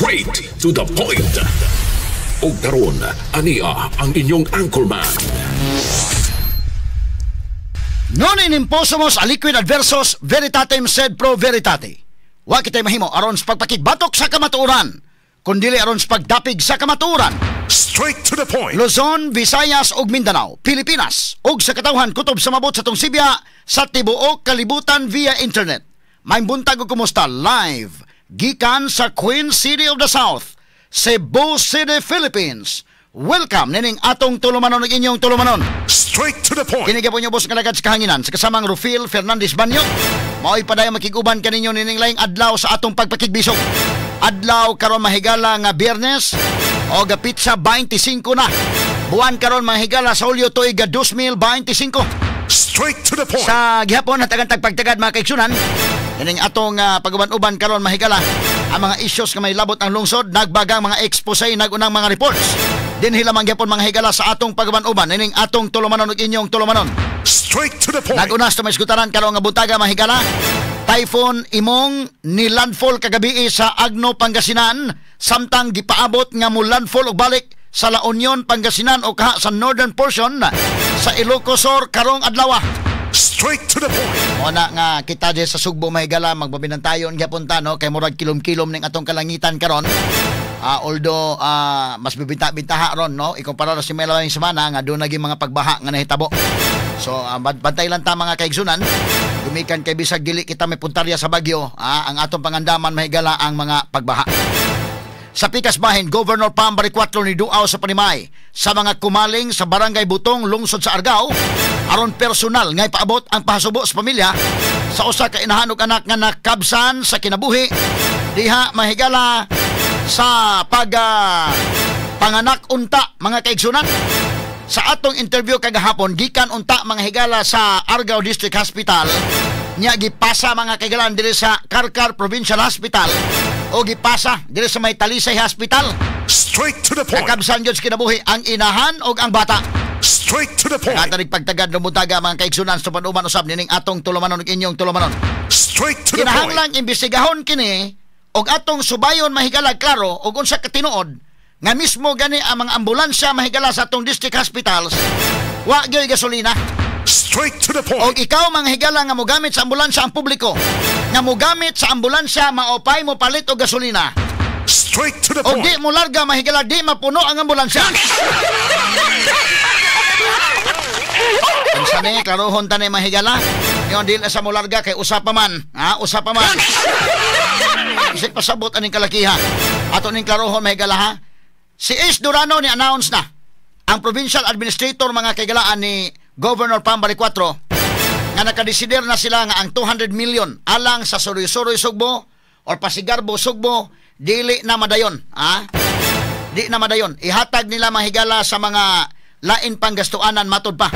Straight to the point. Og karon, ania ang inyong anchorman. Non in imposumus aliquid adversus veritatem sed pro veritate. Wa kitay mahimo aron sa pagpakigbatok sa kamatuoran, kundili aron sa pagdapig sa kamatuoran. Straight to the point. Luzon, Visayas ug Mindanao, Pilipinas ug sa katawhan kutob sa mabot sa tong sibya sa tibuok kalibutan via internet. Maayong buntag ug kumusta live gikan sa Queen City of the South, Cebu City, Philippines. Welcome nining atong tulumanon ug inyong tulumanon. Straight to the point. Kini gyapon boss nga alagad sa kahanginan sa kasamang Rufil Fernandez Banyo. Mao'y padayon makig-uban kaninyo nining laing adlaw sa atong pagpakigbisog. Adlaw karon, mahigala, nga Biyernes o petsa 25 na. Buwan karon, mga higala, sa Hulyo, tuig 2025. Straight to the point. Sa gihapon hatagan tagpagtagad, mga kaigsunan, ining atong pag-uban-uban karon, mahigala, ang mga issues nga may labot ang lungsod, nagbagang mga expose, nagunang mga reports. Dinhi lamang gyapon, mga higala, sa atong pag-uban-uban ining atong tulumanon ug inyong tulumanon. Straight to the point. Nag-unas to may isgutaran karon nga buntaga, mahigala. Typhoon Imong ni landfall kagabi sa Agno, Pangasinan, samtang gipaabot nga mo landfall og balik sa La Union, Pangasinan o kaha sa northern portion sa Ilocos Sur karong adlaw. Straight to the point. Mo na nga kita di sa Sugbo, mahigala, magbabinantayon gyapon ta, no, kay murag kilom-kilom ning atong kalangitan karon. Although mas bibinta-bintaha ron, no, ikumpara ra si may labing semana nga doon naging mga pagbaha nga nahitabo. So bantay lang ta, mga kaigsunan. Gumikan kay bisag dili kita may puntarya sa bagyo, ang atong pangandaman, mahigala, ang mga pagbaha. Sa pikas bahin, Governor Pam Baricuatro ni duaw sa panimay sa mga kumaling sa Barangay Butong, lungsod sa Argao, aron personal nga ipaabot ang pahasubo sa pamilya sa usa ka inahan ug anak nga nakabsan sa kinabuhi diha, mahigala, sa pag panganak unta, mga kaigsunan. Sa atong interview kagahapon gikan unta, mga higala, sa Argao District Hospital nya gipasa, mga kaigalan, diri sa Carcar Provincial Hospital o gipasa diri sa may Talisay Hospital. Straight to the point. Nakabsan gyud sa kinabuhi ang inahan og ang bata. Straight to the point. Nakatanig pagtagad ng buntaga, mga kaigsunan, sa panuman usab nining atong tulumanon ug inyong tulumanon. Straight to the point. Kinahanglang imbestigahon kini og atong subayon, mahigala, klaro og unsa ka tinuod nga mismo gani ang mga ambulansya, mahigala, sa atong district hospitals wa gyoy gasolina. Straight to the point. Og ikaw, mga higala, nga mogamit sa ambulansya ang publiko nga mogamit sa ambulansya maupay mo palit og gasolina. Straight to the Og point. di mo larga, mahigala, di mapuno ang ambulansya. Unsa ni klarohon ta ni, mahigala? Yon dili sa mo larga kay usa pa man, ha? Usa pa man. Isip pasabot aning kalakiha. Ato ning klarohon, mahigala, ha. Si Ace Durano ni announce na ang provincial administrator, mga kaigalaan, ni Governor Pam Baricuatro nga nakadesider na sila nga ang 200 million alang sa Suroy-Suroy Sugbo or Pasigarbo Sugbo dili na madayon, ha? Di na madayon. Ihatag nila, mahigala, sa mga lain pang gastuanan matod pa.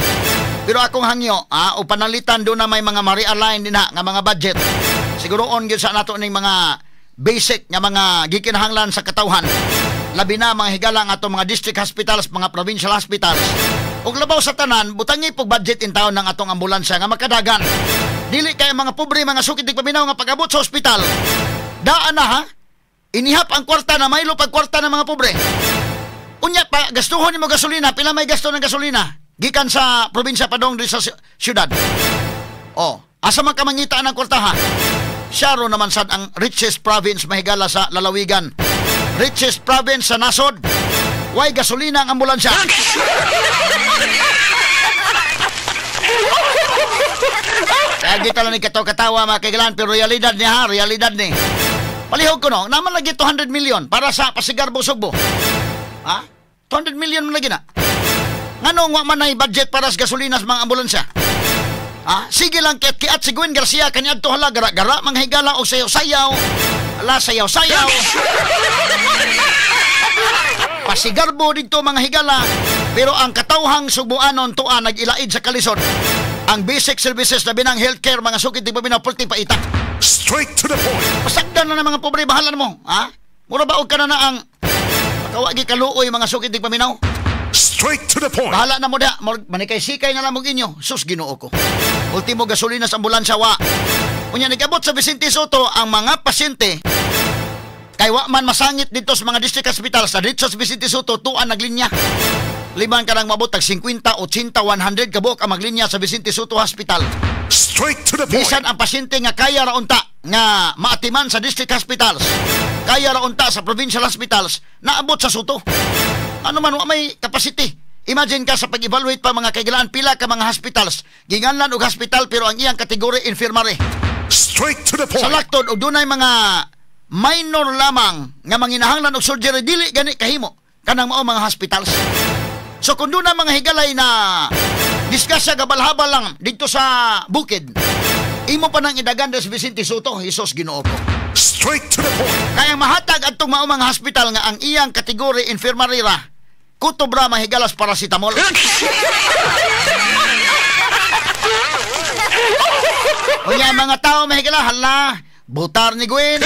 Pero akong hangyo, ha, o panalitan doon na may mga ma-realign din ha, nga mga budget. Siguroon gyud sa nato ning mga basic nga mga gikinahanglan sa katawhan. Labi na, mga higala, ang atong mga district hospitals, mga provincial hospitals. Ug labaw sa tanan, butangi pog budget in taon ng atong ambulansya nga makadagan. Dili kay mga pobre, mga sukit paminaw nga pag-abot sa ospital. Daan na ha. Inihap ang kwarta na maylo pag kwarta ng mga pobre. Unya pa gastuhon nimo gasolina, pila may gasto ng gasolina gikan sa probinsya padong diri sa syudad? Oh, asa man ka mangita ng kwarta ha? Siya ro naman sad ang richest province, mahigala, sa lalawigan. Richest province sa nasod. Way gasolina ang ambulansya. Kaya kita lang ni katawa-katawa, mga kaigalan, pero realidad ni ha, realidad ni. Palihog ko no, naman lagi 200 million para sa Pasigarbo Sugbo. Ha? 200 million man lagi na. Nganong wa man nay budget para sa gasolina sa mga ambulansya? Ha? Sige lang kiat-kiat si Gwen Garcia kaniadto hala gara-gara mga higala og sayaw-sayaw. Ala, sayaw-sayaw. Pasigarbo dito, mga higala, pero ang katawhang Sugbuanon tua nag-ilaid sa kalisod. Ang basic services na binang healthcare, mga sukit di pa binapulti pa itak. Straight to the point. Pasagdan na ng mga pobre, bahala na mo. Ha? Mura ba og ka na na ang makawagi kaluoy, mga sukit di paminaw? Straight to the point. Bahala na mo da. Manikay-sikay na lang mo inyo. Sus, Ginoo ko. Ultimo gasolina sa ambulansya wa. Unya nagabot sa Vicente Soto ang mga pasyente. Kay wa man masangit dito sa mga district hospital sa dito sa Vicente Soto tuan naglinya. Liman ka nang mabot tag 50, 80, 100 kabuok ang maglinya sa Vicente Soto Hospital. Straight to the point. Bisan ang pasyente nga kaya ra unta nga maatiman sa district hospitals, kaya ra unta sa provincial hospitals, naabot sa Soto. Ano man, wa may capacity. Imagine ka sa pag-evaluate pa mga kaigalaan, pila ka mga hospitals ginganlan og hospital pero ang iyang kategory infirmary. Straight to the point. Sa laktod og dunay mga minor lamang nga manginahanglan og surgery, dili gani kahimo kanang mao mga hospitals. So kung doon na mga higalay na disgrasya gabalhabal lang dito sa bukid, imo pa nang idagan sa Vicente Soto, Hesus Ginoo ko. Straight to the point. Kaya mahatag adtong mao mga hospital nga ang iyang kategory infirmary ra, kutob ra mahigalas paracetamol. Unya mga tao mahigala, hala, butar ni Gwen.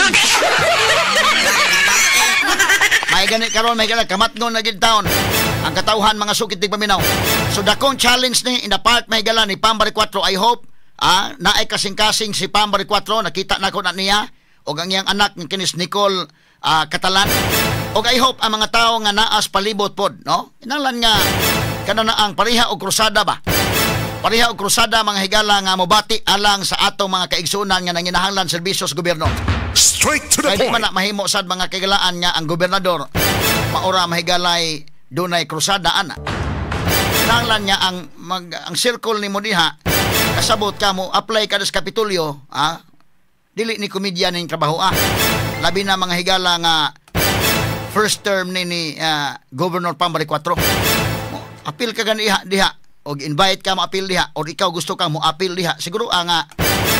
May gani karon mahigala kamatngon na gid taon ang katawhan mga sukit tig paminaw. So dakong challenge ni in the part mahigala ni Pam Baricuatro. I hope naay kasing-kasing si Pam Baricuatro, nakita nako na niya og ang iyang anak nga kinis Nicole Catalan. Og I hope ang mga tawo nga naas palibot pod, no? Kinahanglan nga kana na ang pareha og krusada ba? Pareha og krusada mga higala nga mobati alang sa atong mga kaigsuonan nga nanginahanglan serbisyo sa gobyerno. Straight to the kay di point. Man na mahimo sad mga kahigalaan nga ang gobernador maura mahigalay dunay krusada ana. Kinahanglan nga ang circle nimo diha kasabot ka mo apply ka sa Kapitolyo, ha? Dili ni komedya ning trabaho ah. Labi na mga higala nga first term ni Governor Pam Baricuatro. Apil ka gani diha og invite ka mo apil diha or ikaw gusto ka mo apil diha. Siguro ang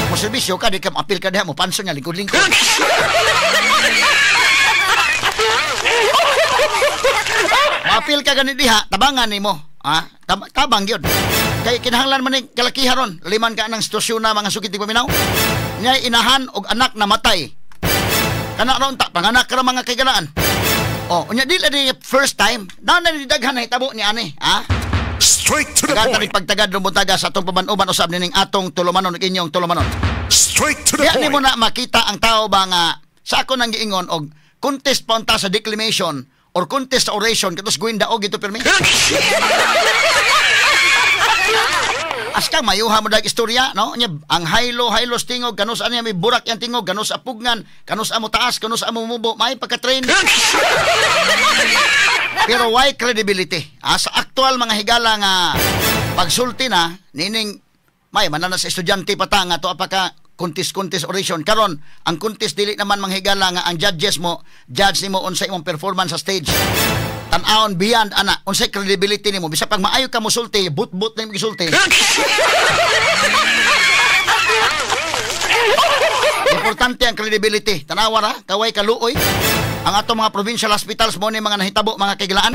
mo serbisyo ka di ka mo apil ka diha mo panso niya lingkod-lingkod. Maapil ka gani diha, tabangan nimo, ha? Tabang gyud. Kay kinahanglan man ni kalakiha ron, liman ka nang sitwasyon na mga sukit paminaw. Nya inahan og anak na matay. Kana ron ta panganak ra mga kaigalaan. Oh, unya dili di first time. Dana ni daghan na hitabo ni ani, ha? Straight to the Tagad point. Pagtagad rong buntaga sa atong paban-uban usab nining atong tulumanon ug inyong tulumanon. Straight to the Diya point. nimo na makita ang tao ba nga sa ako nang giingon og contest pa unta sa declamation or contest sa oration katos Gwen daog ito pirmi. Aska mayuha mo dag istorya, no? Nya ang haylo-haylos tingog kanus aniya may burak yang tingog kanus apugnan, kanus amo taas, kanus amo mubo, may pagka-train. Pero why credibility? Ah, sa aktual mga higala nga pagsulti na nining may manana sa estudyante pa ta nga to pa ka contest oration karon ang contest dili naman manghigala nga ang judges mo judge nimo unsa imong performance sa stage. Tan-awon beyond ana unsay credibility nimo bisag pag maayo ka mosulti but-but na imong gisulti. Importante ang credibility. Tanawa ra kaway kaluoy ang atong mga provincial hospitals mo ni mga nahitabo mga kagilaan.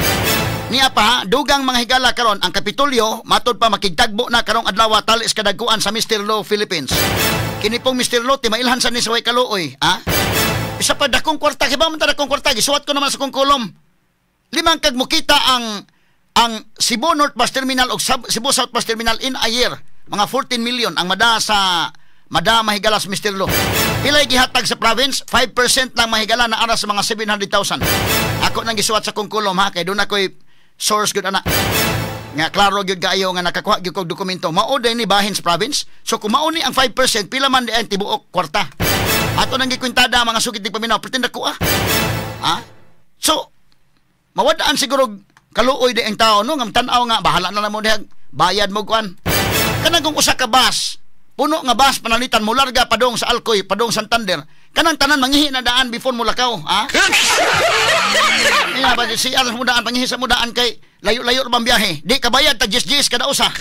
Niya pa ha, dugang mga higala karon ang Kapitolyo matod pa makigtagbo na karong adlaw talis kadagkuan sa Mr. Law Philippines. Kini pong Mr. Law ti mailhan sa ni sa way kaluoy, ha? Isa pa dakong kwarta, kiba man ta dakong kwarta, gisuwat ko naman sa kong kolom. Limang kag mukita ang Cebu North Bus Terminal og Cebu South Bus Terminal in a year, mga 14 million ang mada sa mada mahigala sa Mr. Law. Pilay gihatag sa province, 5% lang mahigala na ara sa mga 700,000. Ako nang gisuwat sa kong kolom ha, kay doon ako'y source gud ana. Nga klaro gyud kaayo nga nakakuha gyud kog dokumento. Mao day ni bahin sa province. So kung mao ni ang 5%, pila man di ang tibuok kwarta. Ato nang gikwintada mga sukit di paminaw, pretend ako ah. Ha? So mawadaan siguro kaluoy di ang tao no ngam tan-aw nga bahala na lang mo diha bayad mo kuan. Kanang kung usa ka bus, puno nga bus panalitan mo larga padong sa Alcoy, padong Santander. Kanang tanan manghihi na daan before mo lakaw, ha? Iya ba si alas mo daan panghihi sa mo daan kay layo-layo ra bang biyahe. Di ka bayad ta jis-jis kada usa.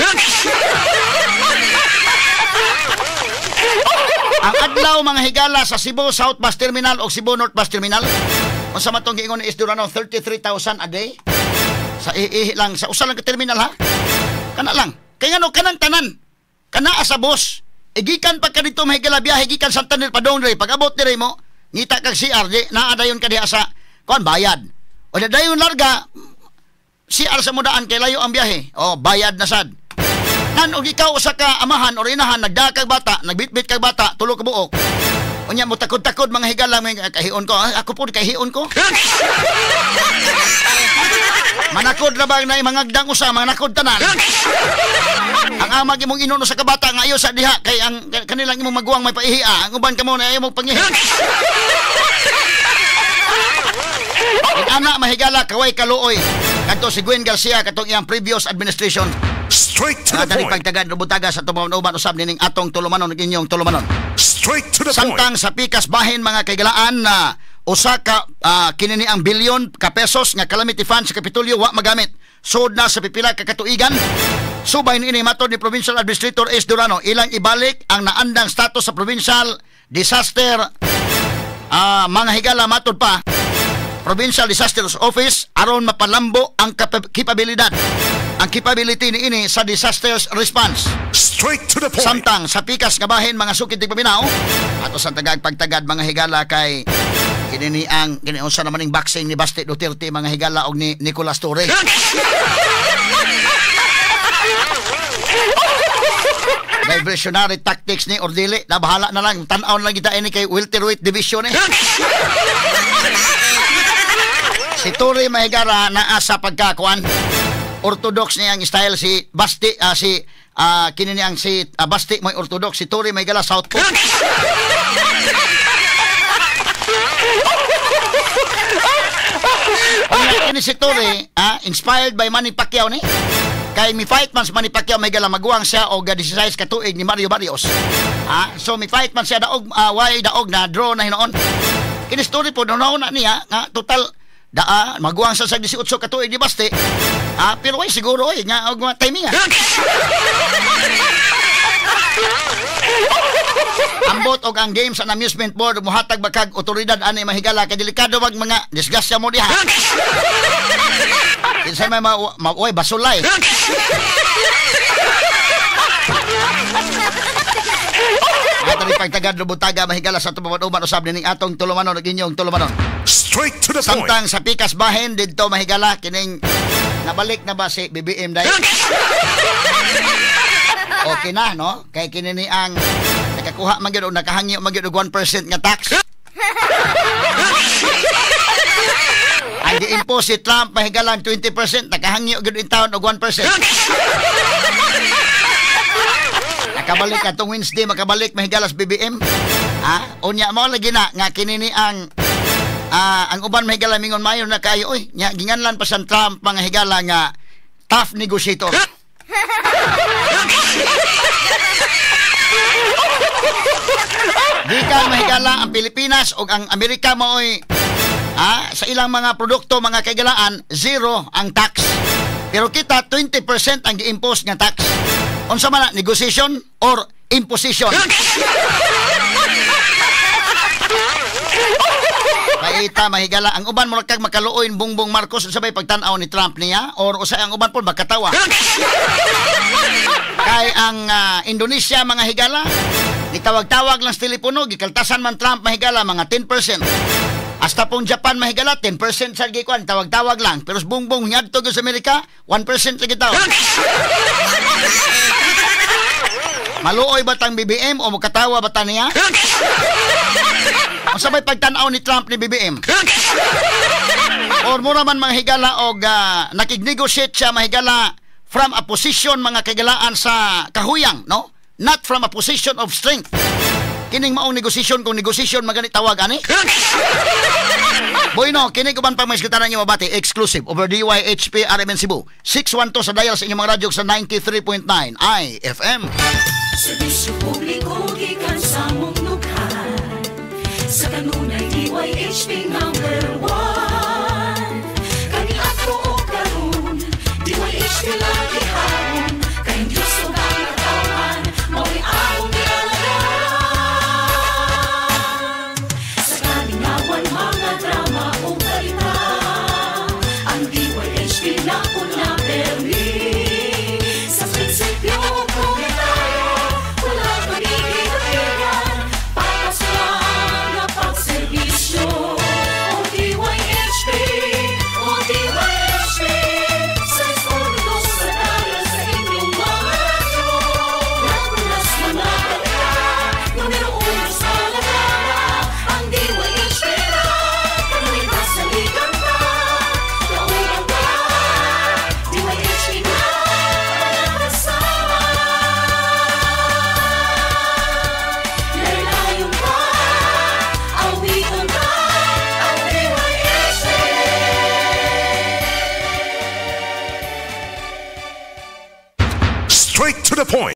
Ang adlaw mga higala sa Cebu South Bus Terminal o Cebu North Bus Terminal. Unsa man tong giingon ni Isdurano 33,000 a day? Sa ihi lang sa usa lang ka terminal ha. Kana lang. Kay ngano kanang tanan. Kana sa bus. Igikan pa ka dito mahigala biyahe gikan Santander padong diri. Pag abot diri mo, ngita kag CR di naa dayon ka diha sa kuan bayad. O dayon larga CR sa mudaan kay layo ang biyahe. O bayad na sad. Nan og ikaw usa ka amahan or inahan nagdala kag bata, nagbitbit kag bata, tulo ka buok. Unya mo takod-takod mga higala may kahion ko. Ako po kahion ko. Manakod na bang na mangagdang usa manakod tanan. Ang amag imong inuno sa kabata nga ayo sa diha kay ang kanilang imong maguwang may paihia. Ang uban kamo na ayaw mong pangihi. Ang anak mahigala kaway kaluoy. Kadto si Gwen Garcia katong iyang previous administration. Straight to the point. Pagtagad rubutaga sa tumawan-uban usab nining atong tulumanon ug inyong tulumanon. Straight to the point. Samtang sa pikas bahin mga kaigalaan na usa ka kinini ang bilyon ka pesos nga calamity fund sa Kapitolyo wa magamit. Sud na sa pipila ka katuigan. Subay niini matod ni Provincial Administrator S. Durano ilang ibalik ang naandang status sa provincial disaster mga higala matod pa Provincial Disasters Office aron mapalambo ang kapabilidad. Ang capability niini sa disasters response. Straight to the point. Samtang sa pikas nga bahin mga sukid tigpaminaw ato sa tagag pagtagad mga higala kay kinini ang kini unsa naman ning boxing ni Basti Duterte mga higala og ni Nicolas Torre. Diversionary tactics ni Ordili, nabahala na lang tan-aw na lang kita ini kay welterweight division eh. Si Torre mahigara naa sa pagkakuan. Orthodox niya ang style si Basti kini ang si Basti may orthodox, si Torre mahigala southpaw. Ang kini si Torre, inspired by Manny Pacquiao ni. Kay mi fight man si Manny Pacquiao mahigala maguwang siya og 16 ka tuig ni Mario Barrios. So mi fight man siya daog way daog na draw na hinuon. Kini si Torre po na niya nga total daa maguwang sa 18 ka tuig ni Basti. Pero ay siguro ay nga og timing. Ambot og ang Games and Amusement Board mohatag bakag otoridad ani mahigala kay delikado wag mga disgrasya mo diha. Kinsa may oy basulay. Atong pagtagad lubutaga mahigala sa tumawan-uban usab nining atong tulumanon ug inyong tulumanon. Straight to the point. Samtang sa pikas bahin didto mahigala kining nabalik na ba si BBM dai? Okay na no? Kay kini ni ang nakakuha man gyud og nakahangyo man gyud og 1% nga tax. Ang gi-impose si Trump mahigala 20%, nakahangyo gyud in taon og 1%. Nakabalik atong Wednesday, makabalik mahigala sa BBM. Unya mo lagi na nga kini ni ang uban mahigala mingon mayo na kayo oy, nya ginganlan pa sa Trump mga higala nga tough negotiator. Gikan mahigala ang Pilipinas ug ang Amerika maoy sa ilang mga produkto mga kaigalaan zero ang tax. Pero kita 20% ang gi-impose nga tax. Unsa man na, negotiation or imposition? Paita mahigala ang uban murag kag makaluoy Bongbong Marcos sabay pagtan-aw ni Trump niya or usay ang uban pud makatawa. Kay ang Indonesia mga higala gitawag-tawag lang sa telepono gikaltasan man Trump mahigala mga 10%. Hasta pong Japan mahigala 10% sa gikuan tawag-tawag lang pero sa Bongbong ngadto gyud sa Amerika 1% lagi taw. Maluoy ba tang BBM o mukatawa ba ta niya? Unsa may pagtan-aw ni Trump ni BBM? Or mura man mga higala og nakig-negotiate siya mahigala from a position mga kaigalaan sa kahuyang, no? Not from a position of strength. Kining maong negosasyon kung negosasyon magani tawag ani. Bueno, kini uban pang maisgutanan niyo mabati exclusive over DYHP RMN Cebu. 612 sa dial sa inyong mga radyo sa 93.9 IFM. Serbisyo publiko gikan sa mong nukhan. Sa kanunay DYHP number 1. Kani ato o karon, DYHP lagi haron. Kay Diyos ug ang katawhan, mao'y among gialagaran. Sa kalingawan mga drama o balita, ang DYHP na una permi. Sa prinsipyo komunitario, wala pagiging-kapigan, patas lang na pagserbisyo. O Straight to the point.